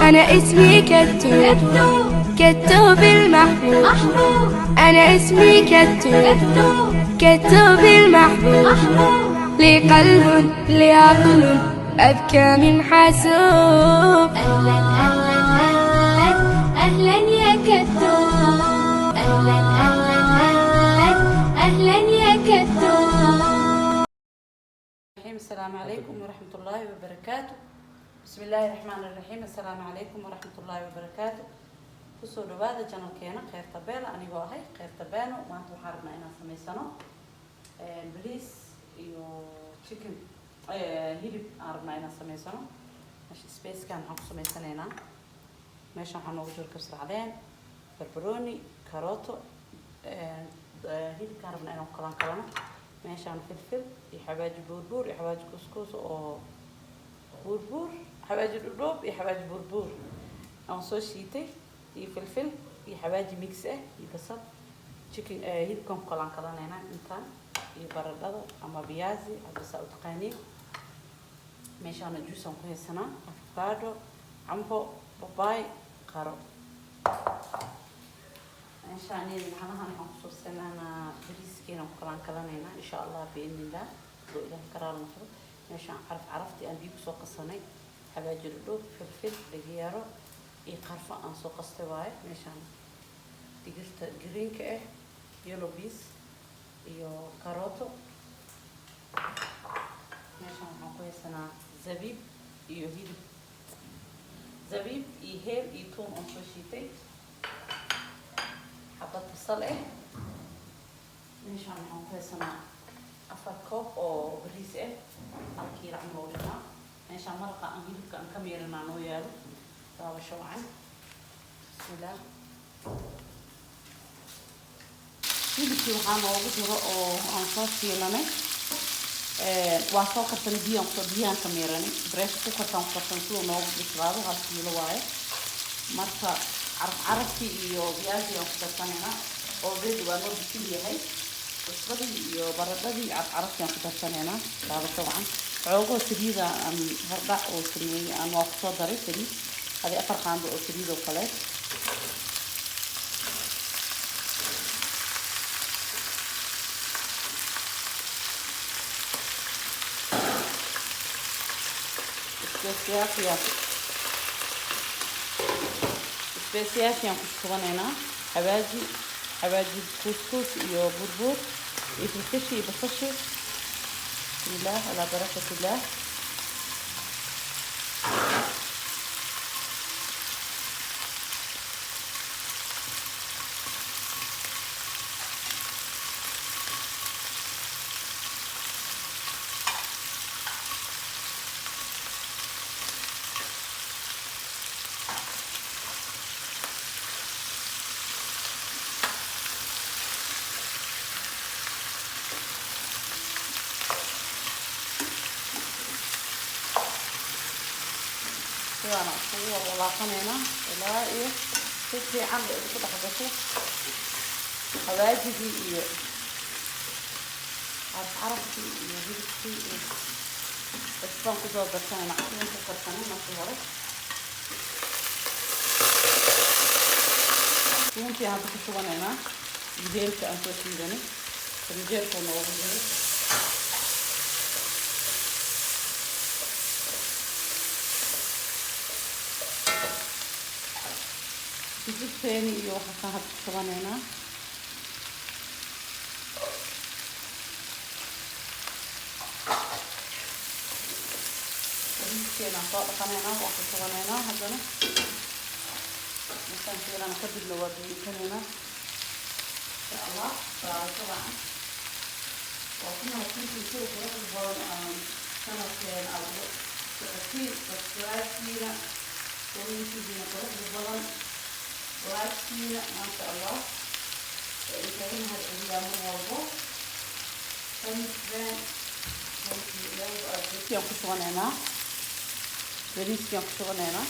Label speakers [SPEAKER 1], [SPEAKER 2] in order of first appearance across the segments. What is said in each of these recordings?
[SPEAKER 1] أنا اسمي كتوب، كتوب المحبوب. أنا اسمي كتوب، كتوب المحبوب. لي قلب لي عقل أذكى من حاسوب.
[SPEAKER 2] أهلا أهلا أهلا أهلا يا كتوب، أهلا أهلا أهلا أهلا يا كتوب.
[SPEAKER 3] السلام عليكم ورحمة الله وبركاته. بسم الله الرحمن الرحيم. السلام عليكم ورحمة الله وبركاته. Kusoo dhawaada channelkeena Kheyrta Beelo. Anigoo ahay Kheyrta Beeno, maanta waxaan rabnaa inaan samaysano bariis iyo chicken, hilib aan rabnaa inaan samaysano. Meesha spacekan waxaan ku samaysanaynaa, meesha waxaa noogu jiro kabsar caleen, barbarooni, karooto, hilibkaan rabnaa inaan ku kalaan kalano. Meeshaan filfil iyo xawaaji buurbuur iyo xawaaji kuskus oo buurbuur, xawaaji dhudhuub iyo xawaaji buurbuur aan soo shiitay, iyo filfil iyo xawaaji mix ah iyo basal, chicken, hilibkaan ku kalaan kalanaynaa intaan, iyo baradhada ama viazi hadda saa u taqaaniin. Meeshaana juice aan ku haysanaa: avocado, cambo, babaay, qaro. Meeshaan iyo macnahan waxaan kusoo sameynaa bariiskiina ku kalaan kalanaynaa, insha Allah, biidnillah, haduu Ilaahay ka raali noqdo. Meeshaan caraf caraftii aan biyo kusoo qasanay, xawaaji dhudhuub, filfil, dhegyaaro iyo qarfo aan soo qastay waaye. Meeshaan digirta greenka ah, yellow beans iyo karooto. Meeshaan waxaan ku haysanaa zabiib iyo hilib, zabiib iyo heel iyo tuun oon soo shiitay, xabad basal ah. Meeshaan waxaan ku haysanaa 4 koob oo bariis ah, 1 kiilo camal oo dhignaa. Meeshaan maraqa aan hilibka aan ka miiranaa noo yaalo. Daawasho wacan. Bismillaah. Hilibkii waxaa noogu jiro oo aan soo shiilanay, waa soo karsanay, biyaan kusoo biyaan ka miiranay, pressure cookerkaan ku karsanay siduu noogu bislaado. 1 kiilo waaye. Marka caraf carafkii iyo viazi aan ku darsanaynaa. Already waa noo bisil yahay. Cusbadii iyo baradhadii iyo caraf carafkii aan ku darsanaynaa. Daawasho wacan. Xoogoo saliida aan hordhac oo sameeyey aan waa kusoo daray saliid adi 4 qaando oo saliid oo kale. Spesiyaashiyan ku shubanaynaa: xawaaji, xawaaji kuuskuus iyo burbuur iyo filfishi iyo basashi. Bismillaah, calaa barakatillah. Sidaana iskugu walaaqanaynaa ilaa iyo si fiican bay isku dhex gasho xawaajigii iyo carafkii iyo hilibkii iyo cusbaan kusoo darsanayna. Cusbaan ku karsanay markii hore. Tuuntii hadda ku shubanaynaa iyo heelka aan soo shiidanay, farinjeerkuu noogu jiro. Digirteeni iyo waxaasaan hadda ku shubanaynaa. Bariiskeenaan soo dhaqanaynaa, waa ku shubanaynaa haddana. Markaan shiilana kadibna waa duunsanaynaa, insha Allah. Daawasho wacan. Waa ku mahadsantihiin sida quruxda badan aan channelkeena aad uga socotiin. Subscribe-kiina, commentigiina quruxda badan, like-kiina, maasha Allah, waa idinkaga mahad celiyaa mar walbo. Thanks. Bariiskiyaan ku shubanaynaa, bariiskiyaan ku shubanaynaa.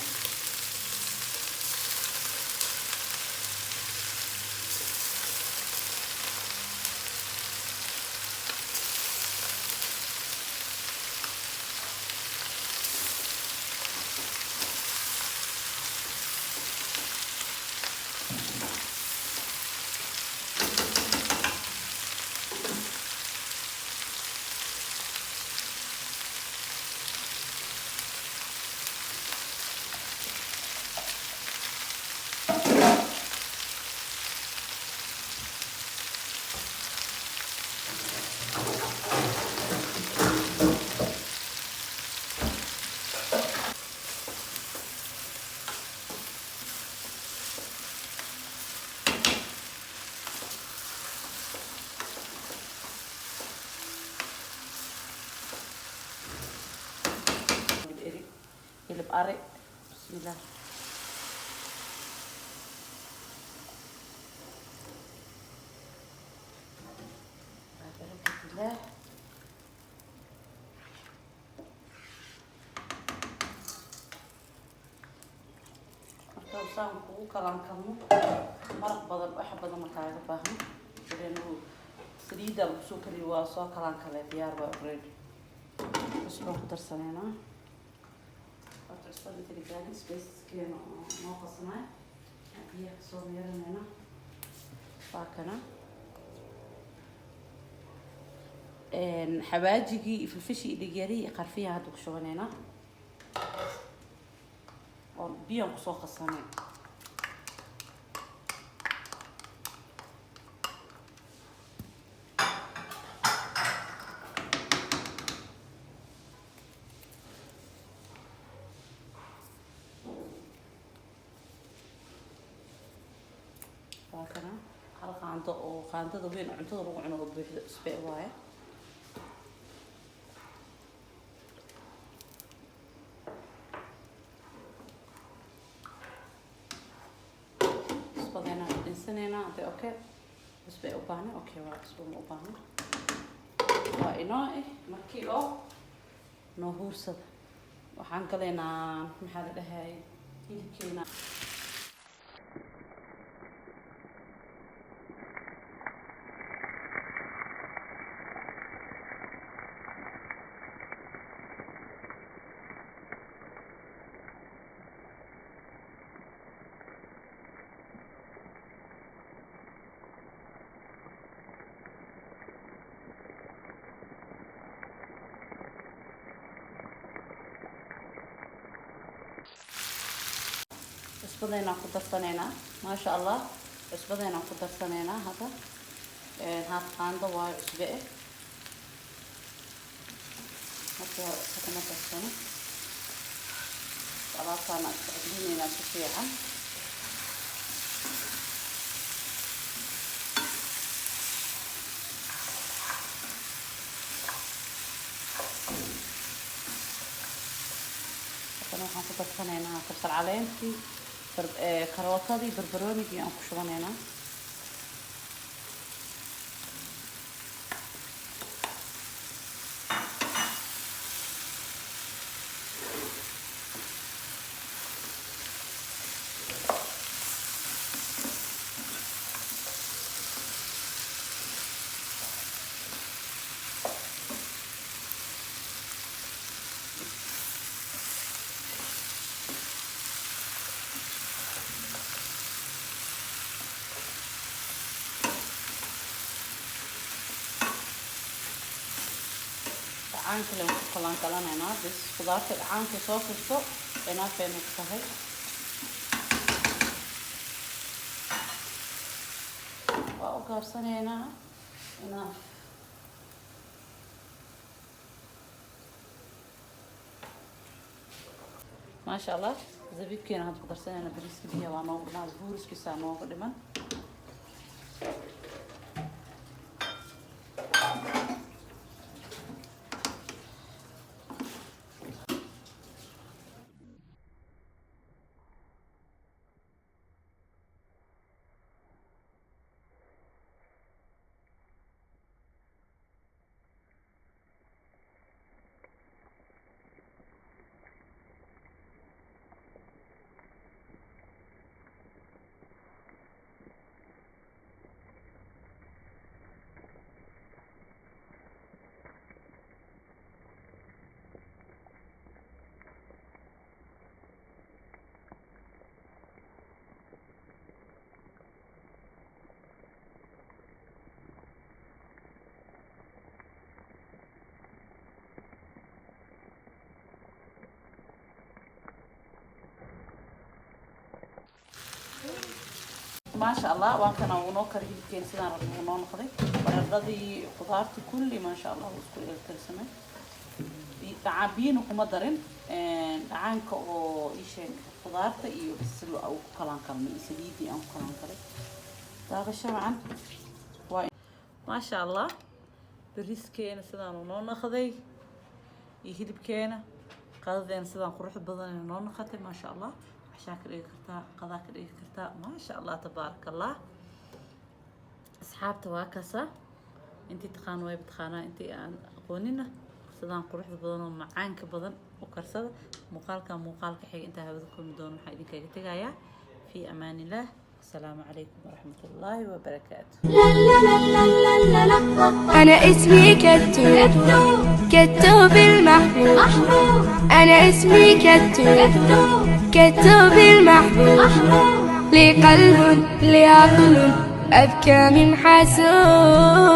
[SPEAKER 3] Hilib ari. Bismillah. Alhamdulillah. Marka saan kugu kalaan karno, maraq badan, wax badan ma kaaga baahno. Ileen saliidda lagu soo kariyo, waa soo kalaan kale, diyaar waa already. Cusbaan ku darsanaynaa. Horta cusbada inta la gaarin, spaceskeena oo noo qasnay biyaha kasoo meeranayna waa kana. Xawaajigii iyo filfishii iyo dhigyarihii iyo qarfiyaha hadda ku shubanaynaa oo biyaan kusoo qasanay. Waa kana hal qaando oo qaandada weyn oo cuntada lagu cuno oo buuxda cusbe waaye. Cusbadeena dhinsaneynaa hadee. Okay, cusbe u baahna. Okay, waa cusbo ma u baahna. Waa inoo markii oo noo huursada waxaan galaynaa, maxaa la dhahay, hilibkeena. Cusbadeynaan ku darsanaynaa, maasha Allah. Cusbadeynaan ku darsanaynaa hadda. Haaf qaando waayo cusbe marka hore cusbo kuma darsano. Alaabtaana iska cedlinaynaa si fiican. Haddana waxaan ku darsanaynaa kabsar caleentii, karootadii, barbaroonigii aan ku shubanaynaa. Dhacaanka len ku kalaan kalanaynaa bis. Khudaarta dhacaanka soo furto inaafayna ku tahay. Waa u gaabsanaynaa inaaf. Maasha Allah. Zabiibkeena hadda ku darsanayna. Bariiska biyaha waa noogu dhiman, buuriskiisaa nooga dhiman. Maasha Allah, waa kana uu noo kari hilibkeena sidaan rabno uu noo noqday. Baradhadii, khudaartii, kulli maasha Allah wuu isku dheelitirsamay. Dhacaan biyana kuma darin. Dhacaanka oo ii sheeg khudaarta iyo bisil uu ku kalaan kalnay iyo saliidii aan ku kalaan kalay. Daaqasho wacan. Waa maasha Allah, bariiskeena sidaan uu noo noqday iyo hilibkeena. Qadadeena sidaan qurux badan noo noqotay, maasha Allah. Cashaa ka dhigi kartaa, qadaa ka dhigi kartaa, maasha Allah, tabaaraka Allah. Asxaabta, waa kasa. Intii taqaan wayba taqaanaa, intii aan aqoonina sidaan quruxda badan oo macaanka badan u karsada. Muuqaalka muuqaalka xiga intaa hawada kulmi doono, waxaa idinkaga tegayaa fii amaan illah. Asalaamu calaykum waraxmat ullaahi wabarakaatu.
[SPEAKER 1] أنا اسمي كتوب، كتوب المحبوب. أنا اسمي كتوب، كتوب المحبوب. لي قلب، لي عقل أذكى من حاسوب.